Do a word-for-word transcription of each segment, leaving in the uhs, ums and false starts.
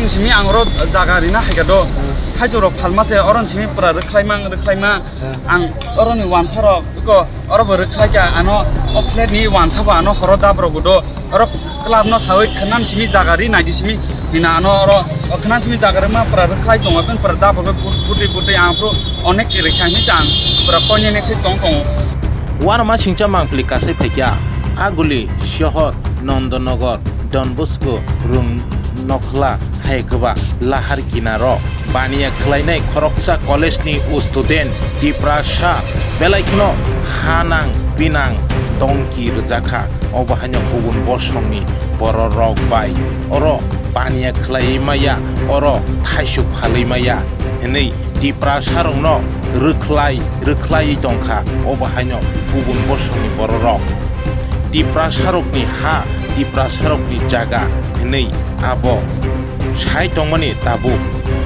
Simi ang oro jaga rina hai kha do. Hmm. Thaichuk rok phalma se oro simi pura rwkhlai mang, rwkhlai ma. Hmm. Ang oro ni wansa rok ko oro bo rwkhlai kha ano o flat ni wansa bo ano horo dab rok do. Oro club no sawi khwnam simi jaga ri nai di simi hina ano oro o khwnam simi jaga rima pura rwkhlai tongo ben pura dab rok butwi butwi ang pro onek rikha hinwi se ang pura koine ne khe tong tongo. Uanama singcha mangpili kasai phaikya, Aguli, Sohor, Nondonogor, Don Bosco, Rung Nokhla, hai kwba lahar kinaro baniya khlainai khoroksa college ni student Tiprasa belai kheno hanang pinang tongki rwjakha. Obo haino kubun bosongni bororok bai oro baniya khlaiwi maya, oro thaisuk phalwi maya hinwi Tiprasarokno rwkhlai, rwkhlaiwi tongkha, obo haino kubun bosongni bororok. Tiprasarokni ha, Tiprasarokni jaga hinwi abo sai tongmani tabuk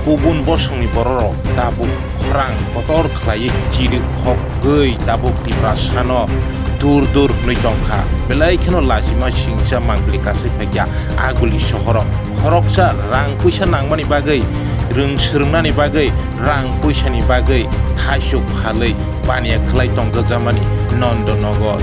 kubun bosongni bororok tabuk khorang kotor khlaiwi chirikhogwi tabuk Tiprasano dur dur hwnwi tongkha. Belai kheno lachima singcha mangpili kasai phaikya Aguli sohoro. Khoroksa rang puisa nangmani bagwi, rwng swrwngnani bagwi, rang puisani bagwi thaisuk phalwi baniya khlai tongjakmani Nondonogor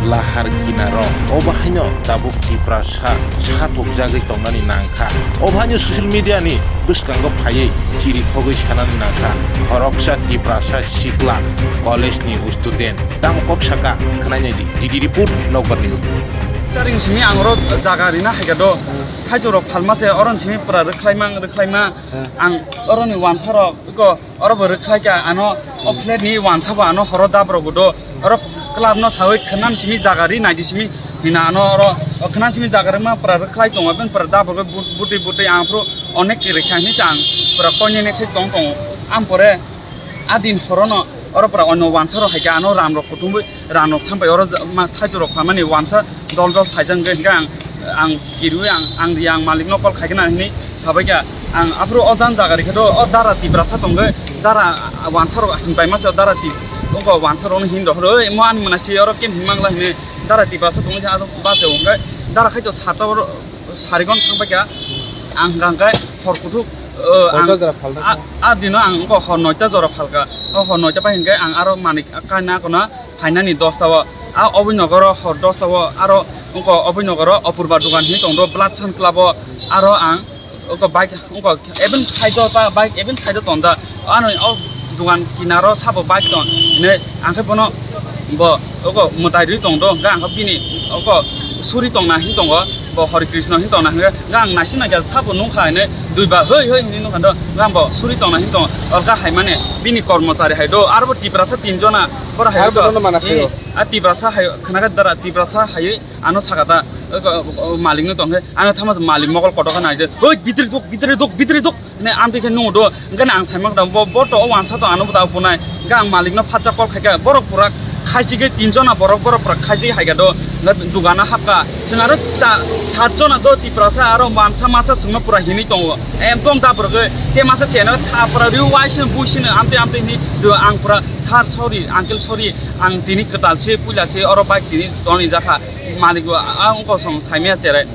lahar kinaro. Obo haino tabuk Tiprasa satukjagwi tongnani nangkha. Obo haino social media ni bwskango phaiwi chiri khogwi sanani nangkha. Khoroksa Tiprasa sikla college ni student tamo kok saka khwnai nai di. D D report, Nokbar News. Taring simi ang oro jaga rina hai kha do. Hmm. Thaichuk rok phalma se oro simi pura rwkhlai mang, rwkhlai ma. Hmm. Ang oro ni wansa rok ko oro bo rwkhlai kha ano o flat ni wansa bo ano horo dab rok bo do. Oro club no sawi khwnam simi jaga ri nai di simi hina ano oro o khwnam simi jaga rima pura rwkhlai tongo ben pura dab rok but-, butwi butwi ang phuru onek rikha hinwi se ang pura koine ne khe tong tongo. Am pore a din horo no oro pura ono wansa rok hai khe ano ram rok kuthumwi rang rok sampai oro ja-, ma thaichuk rok phalmani wansa dol dol thaijak hwnkhe hwnkhe ang, ang kirwi ang, ang ri ang malik no call khaikhe na hinwi sabaikha. Ang aphuru o jan jaga rikhe do o dara Tiprasa tongkhe dara wansa rok hinpai masa dara Tip-, oko wansa rok no hin rok oi mo ani mwnasi oro kem hin mangla hinwi dara Tiprasa tongkhe ado bacha hwnkhe dara khai to sata oro Sarigon thangbaikha ang hwnkhe hor kuthuk, o, ang Koita jora phalna a, kha? A dino ang oko hor noita jora phalkha. O hor noita pai hwnkhe ang aro manik kaina kona phainani dosta o, a Obinogoro hor dosta o, aro wngkha Obinogoro Apurba dogan hinwi tongdo, Blood Sun Club o, aro ang wngkha bike wngkha even side o ta bike even side o tonda, ano o dogan kinaro sabo bike tong hinwi ang khe bono bo wngkha mwtai rwi tongdo, hwnkhe ang khe bini wngkha suri tongna hinwi tongo, bo Hare Krishna hinwi tongna hwnkhe ang naising naikha sabo nungkha hinwi duibar hoi hoi hinwi nungkha do, hwnkhe ang bo suri tongna hinwi tongo, olka hai mane bini kormochari hai do, aro bo Tiprasa tinjona. Borok hai Aro to, bono mana eh, khaio. A Tiprasa hai khwnaga dara Tiprasa hai ano saka da, o, o, o, malik no tong khe ano thama malik mokol kotor khe nai de, "Hoi, bitri duk, bitri duk, bitri duk," ne amtwi khe nung do, hwnkhe ang sai mak da, bo, bo to o wansa to ano bo da bunai, hwnkhe ang malik no phatsa call khai kha, borok pura khaisi khe tin jona borok, borok pura khaisi hai kha do, hwnkhe dugano hap kha, chwng aro cha-, sat jona do Tiprasa aro wansa masa chwngno pura hinwi tongo, ekdom da borok khe, te masa cheno tha pura riu waisino buisino amtwi amtwi hinwi do, ang pura Sir, sorry, uncle, sorry, ang tini kwtal se, puila se, oro bike tini toni jakha, malik bo, a, wngkha song saimaya cherai.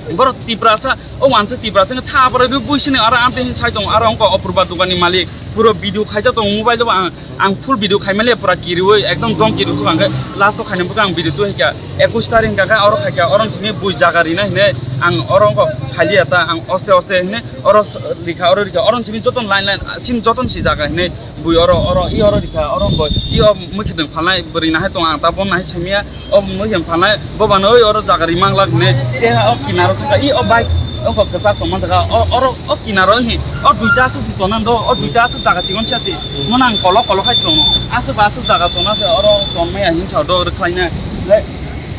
Borok Tiprasa, o wansa Tiprasa wngkha, tha borok bo buisini, aro amtwi hin sai tongo, aro wngkha Apurba dogan ni malik, puro video khaijak tongo mobile o, ang, ang full video khaimaliya, pura kiriwi, ekdom dom kiri sukha, hwnkhe last o khaina bwkha ang video tu hikha, ekush tarik hwnkha khe, oro khaikha, oro simi bui jaga rina hinwi, ang oro wngkha khaliya ta, ang ose ose hinwi, oro s-, rikha, oro rikha, oro simi joto line line, sini joto si jaga hinwi, Bui oro, oro, i oro rikha, oro bo, i o mwkhitwng phalnai, bwrwi nahai tongo, ang ta bo nahai saimaya, o mwkhitwng phalnai, bo bano oi oro jaga ri manglak hwnwi, te o kinaro thangkha, i o bike, o kok kwchak tongma jaga, o, oro, o kinaro hi, o duita aswk si tonang do, o duita aswk jaga chikon sia si, mono ang kolok kolok hai si tongo, aswk ba aswk jaga tongna se oro tonmaya hinwi sa do rwkhlaina, le,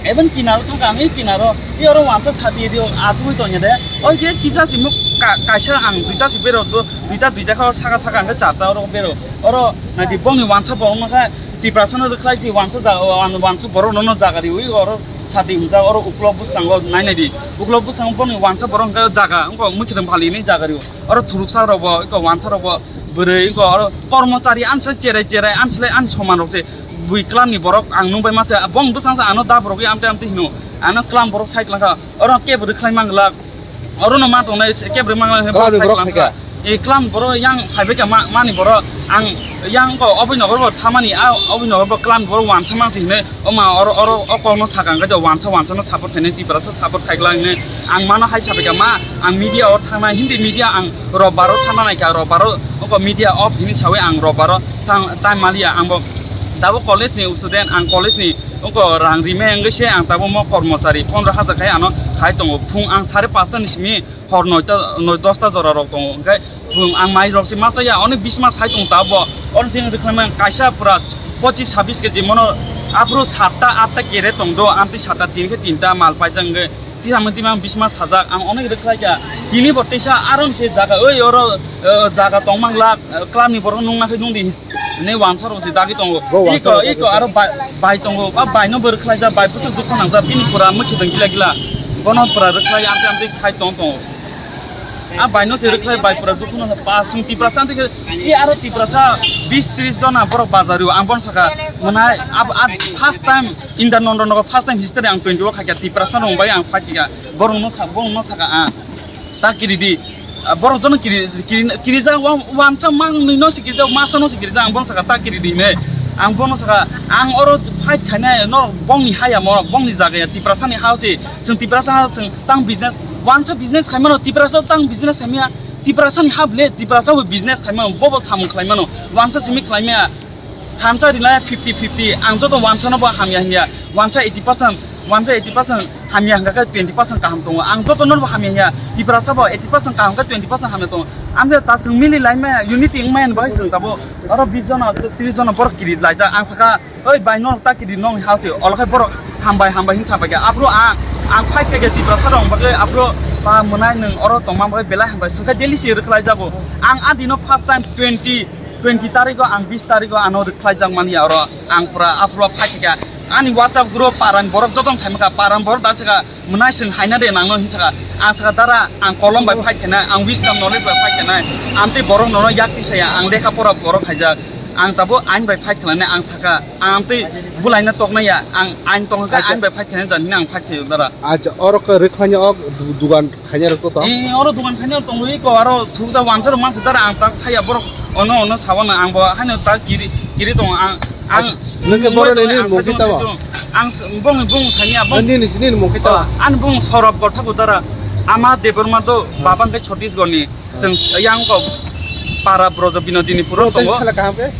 even kinaro thangkha, ang i kinaro, i oro wansa sadi rio, achugwi tongya de, o khe kisa si muk ka-, kaisa ang duita si berok do, Duita, duita kha o saka saka hwnkhe charta oro berok. Oro naidi bongni wansa borok no khe Tiprasa no rwkhlai si wansa ja-, wan-, wansa borok no no jaga riwi oro sati hwnjak oro uklok bwskango nai naidi. Uklok bwskango bongni wansa borok hwnkhe jaga wngkha mwkhitwng phali hinwi jaga riwo. Oro thuruksa rok bo wngkha wansa rok bo bwrwi wngkha oro kormochari ansa cherai cherai ansilai ani soman rok se bui klam ni borok ang nung bai masa bong bwsang sa ano da borok amte amte hino ano klam borok sai klang kha oro kebo rwkhlai manglak. Oro no ma tongnai, kebri mangla hwnwi Klam ni borok borok khai kha. E klam borok yang phaibai kha ma-, mani borok ang yang ko obwi nogor bo thamani a obwi nogor bo klam borok wansa mangsi hwnwi oma oro, oro o kok no sakang khe wansa wansa no support khainai Tiprasa support khaikla hwnwi ang mano hai sabai kha ma ang media o thangnai Hindi media ang robbaro thangna nai kha robbaro oko media off hwnwi sawi ang robbaro thang time maliya ang bo dabo college ni student ang college ni oko rang rimai wngwi se ang tabuk mo kormochari pondro hajar khai ano khai tongo phung ang sare pasta ni simi hor noita noi dosta jora rok tongo hwnkhe bwng ang mai rok se masa ya onek bisma sai tong ta bo oro jeng rwkhlai mang kaisa pura pochis sabis keji mono aphuru satta atta kere tong do amtwi satta tin khe tinta mal paijak hwnkhe tisa mwnti mang bisma sajak ang onek rwkhlai kha tini bo teisa aron se jaga oi oro eh, jaga tong mang lak eh, club ni borok nung na khe nung di. Ni wansa rok si dagi tongo. Bo wansa Iko, rok iko, dagi aro bai, bai tongo. Ba bai no bo rwkhlai ja, bai bwswk dukhu nang ja, bini pura mwkhitwng gila gila. Bono pura rwkhlai amte amte khai tong tongo. A bai no se rwkhlai bai pura dukhu nang ja, pa sing Tiprasa amte khe, i aro Tiprasa bis tris jona borok bajario ang bon saka. Mwnai ab, ab first time in the Nondon no first time history ang twenty o khaikha Tiprasa rong bai ang phakha. Borok no sa, borok no saka a. Ta kiri di. Ah, borok jono kiri, kiri, kirijak wa-, wansa mang nwi no se kirijak, masa no se kirijak, ang bono saka ta kiri di hinwi. Ang bono saka, ang oro fight khainai, no bongni haya mo, bongni jagaya, Tiprasa ni ha se, chwng Tiprasa ha, chwng tang business, wansa business khaimano, Tiprasa tang business khaimaya, Tiprasa ni ha ble, Tiprasa bo business khaimano, bobo samung khlaimano, wansa simi khlaimaya. Thansa rinai fifty fifty, ang joto wansa no bo hamya hinya, wansa eighty percent, wansa eighty percent hamya hingka khe twenty percent kaham tongo, ang joto no bo hamya hinya, Tiprasa bo eighty percent kaham khe twenty percent hamya tongo, ang je ta chwng mili lai maya, unity wng maya ni bagwi chwng tabuk oro bis jona, tris jona borok kiri laijak, ang saka, "Oi bai, no ta kiri nong ha se," olo khe borok, "Hambai, hambai," hin sabai khe, aphuru ang, ang fight khe khe Tiprasa rok bagwi aphuru ba mwnai nwng oro tongma bagwi belai hambai, swngkhe daily se rwkhlai jago, ang a dino first time twenty, twenty tarikh o ang bis tarikh o ano rwkhlaijak mani oro ang pura aphuru fight kha ani WhatsApp group parani borok joto sai mankha parani borok da saka mwnai swng haina de nangno hin saka ang saka dara ang kolom bai fight khainai ang wisdom knowledge bai fight khainai amtwi borok nono yak tisaya ang lekha pora borok khaijak ang tabo ain bai fight khlainai ang saka ang amtwi bulaina toknai ya ang ain tongkha Acha. Ain bai fight khainai jani ang fight khaio dara. Acha oro khe rwkhlaina ok du-, dugan khaina rok to tong? Eh, oro dugan khaina rok tongo, iko aro thukjak wansa rok mansa dara ang tak thaya borok ono ono sawana ang bo haino tak kiri kiri tongo ang ang Acha, nwng khe borok nini ang mung khe satung tamo? Satung ang s-, bong bong sanya bong Nini nini mung khe tamo? Oh, ani bong Saurabh Gorthakur dara ama Debbarma do Hmm. Baba khe Chhattisgarh ni Hmm. Chwng yang ko para brojo binodini puro Tei tongo sala kaham khe?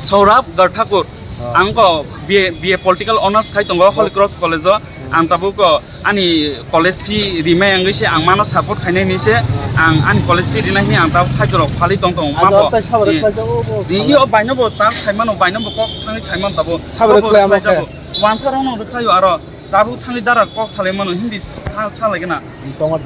Saurabh Gorthakur. Oh. Ang ko B A, B A Political Honours khai tongo Holy Oh. Cross College o. Hmm. Ang tabuk ko ani college fee rimai wngwi se ang mano support khainai hinwi se ang ani college fee rinai hinwi ang tabuk khaijorok phalwi tong tongo. Ado mabo. Tai sabar khlai jago bo. Ni yo baino bo ta saimano baino bo kok thangwi saimano tabo. Sabar khlai amo khe. Wansa rokno rwkhlaio aro tabuk thangwi dara kok salaimano hindi sa, sa laigena. Tongma.